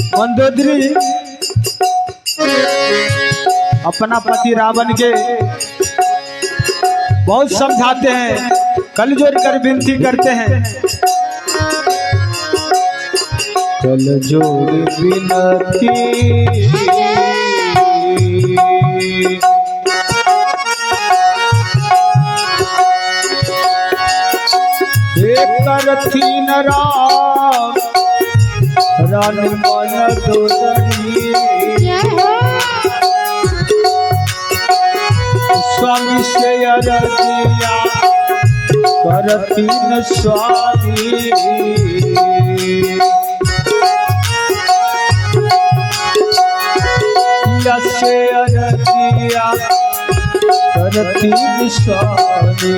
मंदोदरी अपना पति रावण के बहुत समझाते हैं, कल जोड़ कर विनती करते हैं। कल जोड़ विनती करथी न राम रानी मन दोदरी। स्वामी से अरजिया करती न स्वामी। से अरजिया करती न स्वामी।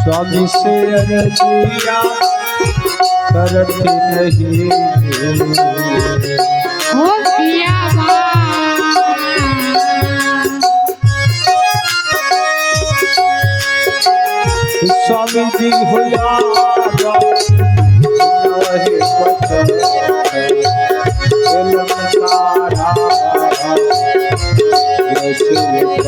स्वामी से अरजिया करती नहीं। हो पिया स्वामी जी होया स्वामी जी हो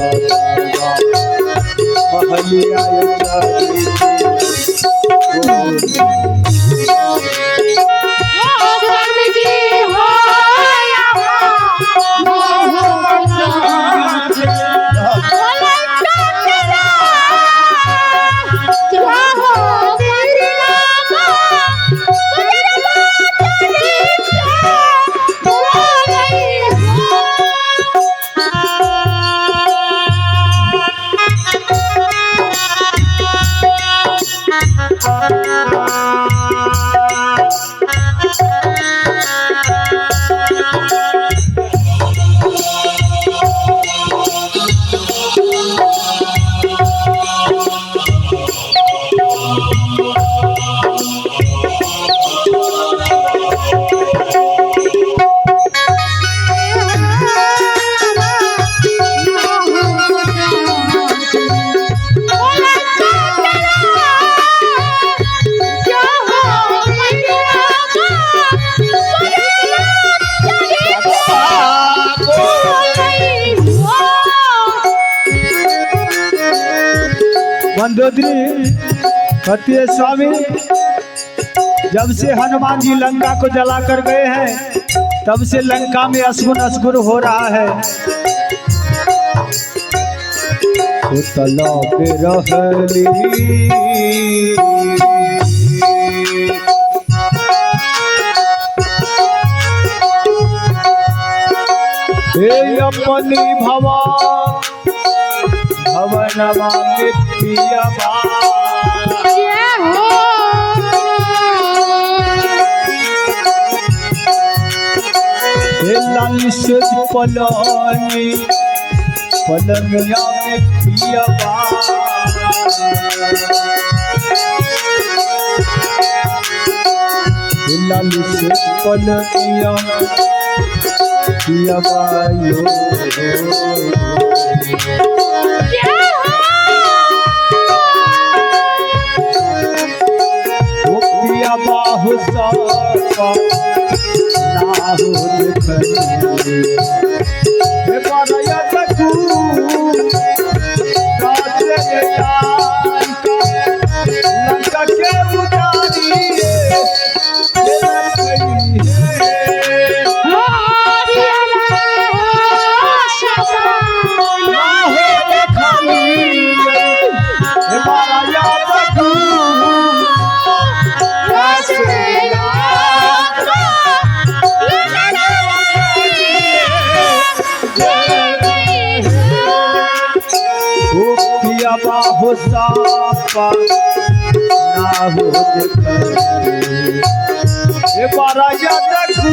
मंदोदरी कहती है स्वामी, जब से हनुमान जी लंका को जला कर गए हैं तब से लंका में असगुन असगुन हो रहा है। पे रहली हे अपनी भवा भवनवा में पियवा। हे लाल से पलानी पलंगिया में पियवा। हे लाल से पलंगिया पियवा यो। ओ पियवा हो साका ना हो देखनी। हे बरया तकू लंका के उतारी बाहु सापा ना हो देखनी। बरया तकू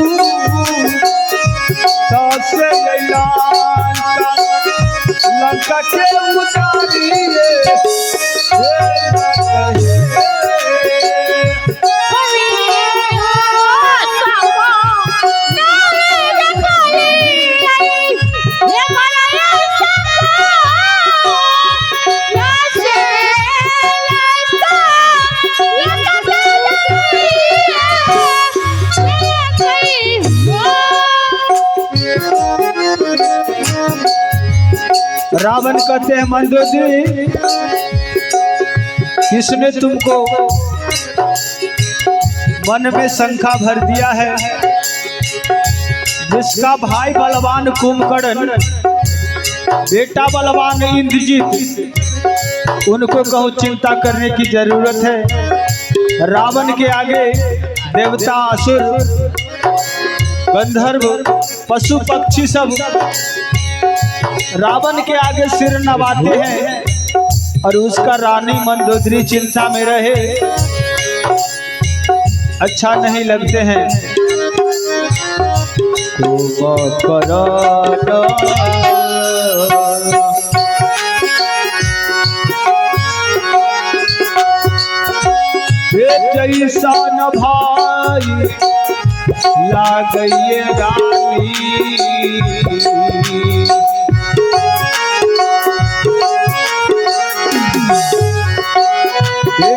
से लंका के उतारी। Yeah. रावण कहते हैं, मंदोदरी किसने तुमको मन में शंका भर दिया है? जिसका भाई बलवान कुंभकर्ण, बेटा बलवान इंद्रजीत, उनको कहूँ चिंता करने की जरूरत है। रावण के आगे देवता, असुर, गंधर्व, पशु पक्षी सब रावण के आगे सिर नवाते हैं और उसका रानी मंदोदरी चिंता में रहे, अच्छा नहीं लगते हैं। जैसा न भाई लागइए रानी,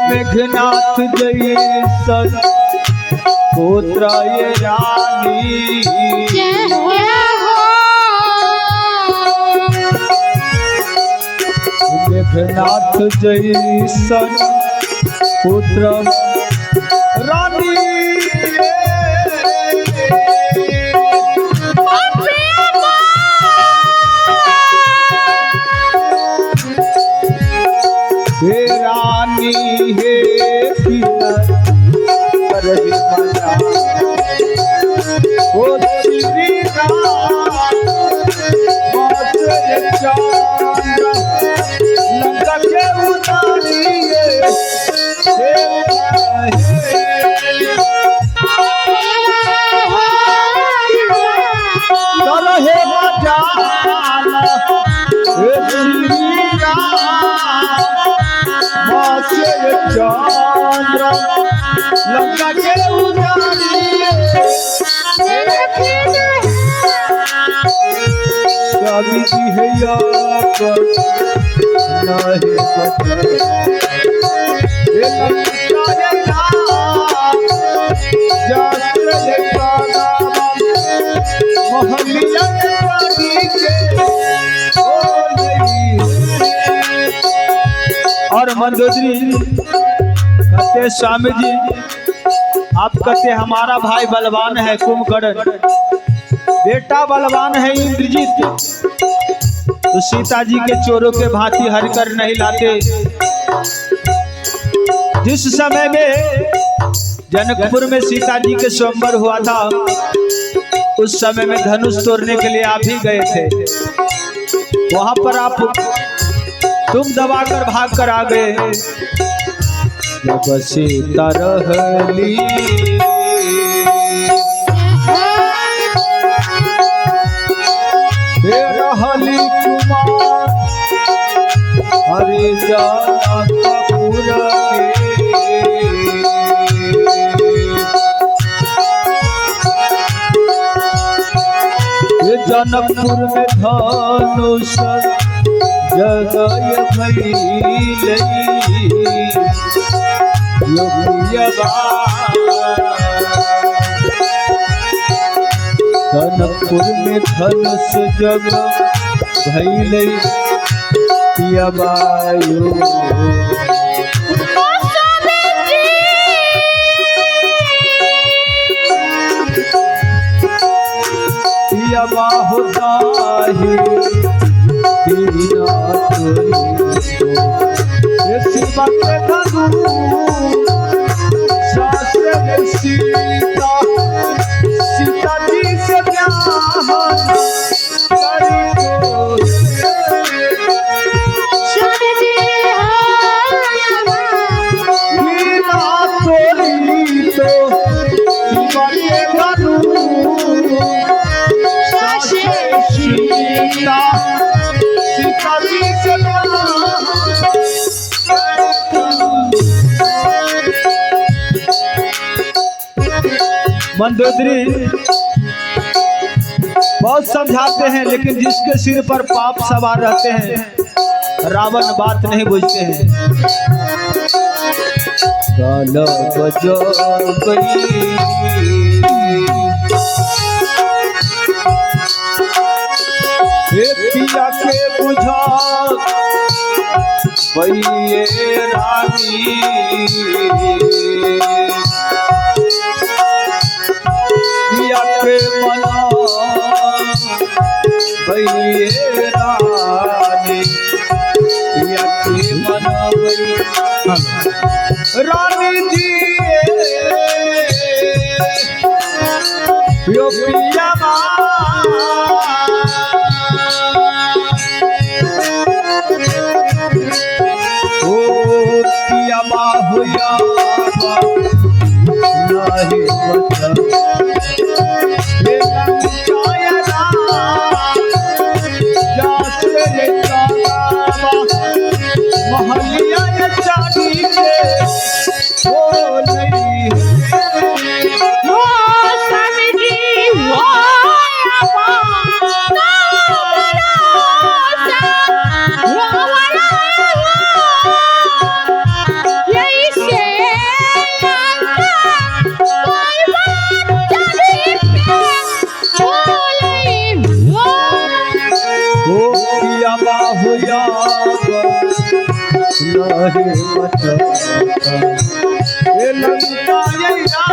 मेघनाथ जैसन पुत्र ये रानी, जय हो। मेघनाथ जैसन पुत्र रानी, हे रानी हे मजा, ओ श्री राम लंका के उतारिए, हे चलो हे मजाला, हे श्री राम चंद्र लंका के उतारिए। स्वामी जी है और मंदोदरी कहते, स्वामी जी आप कहते हमारा भाई बलवान है कुंभकर्ण, बेटा बलवान है इंद्रजीत, तो सीता जी के चोरों के भांति हर कर नहीं लाते। जिस समय में जनकपुर में सीता जी के स्वयंवर हुआ था, उस समय में धनुष तोड़ने के लिए आप ही गए थे। वहां पर आप तुम दबाकर भाग कर आ गए। जब सीता रहली रहली कुमार, हरे जनकपुर के, जनकपुर में धनुष जगय भइलै योगियबा, जनकपुर में धनुष जग भइलै पियबायो। पियबा होता है सीता, सीता जी से ब्याह सीता, सीता जी से मंदोदरी बहुत समझाते हैं, लेकिन जिसके सिर पर पाप सवार रहते हैं, रावण बात नहीं बुझते हैं। गाल बजो गई हे पिया के बुझा भइए रानी। पिया के मना भइए रानी, पिया के मना रानी जी। यो पिया ओ पिया बाहुया नाही बचा ये लंकाया जासे महलिया चाटी के ओ नहीं। हो स्वामी जी हो ओ पिया बाहुया नहीं बचा ये लंकाया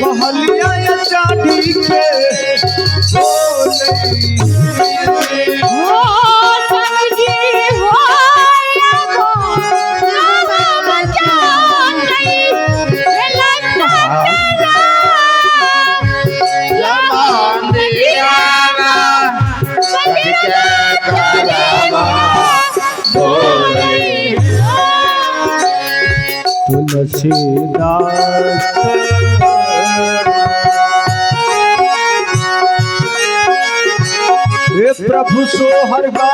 महलिया चाटी के ओ नहीं। तुलसीदास हे प्रभु सोहर गा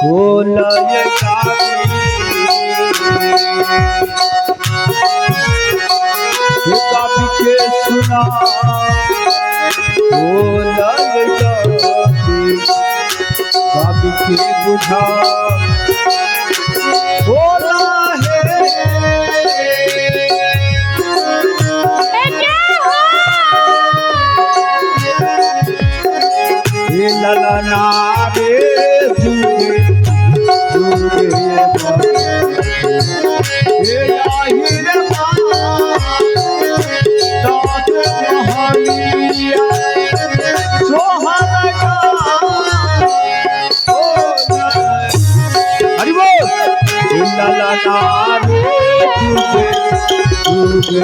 बोलय गावी, गावी के सुना बोलय गावी, गावी के बुझा बोला है। हे ललना रे जुगे जुगे हे आहिर दास महलिया सोहर गा हरि बोल। हे ललना रे जुगे जुगे।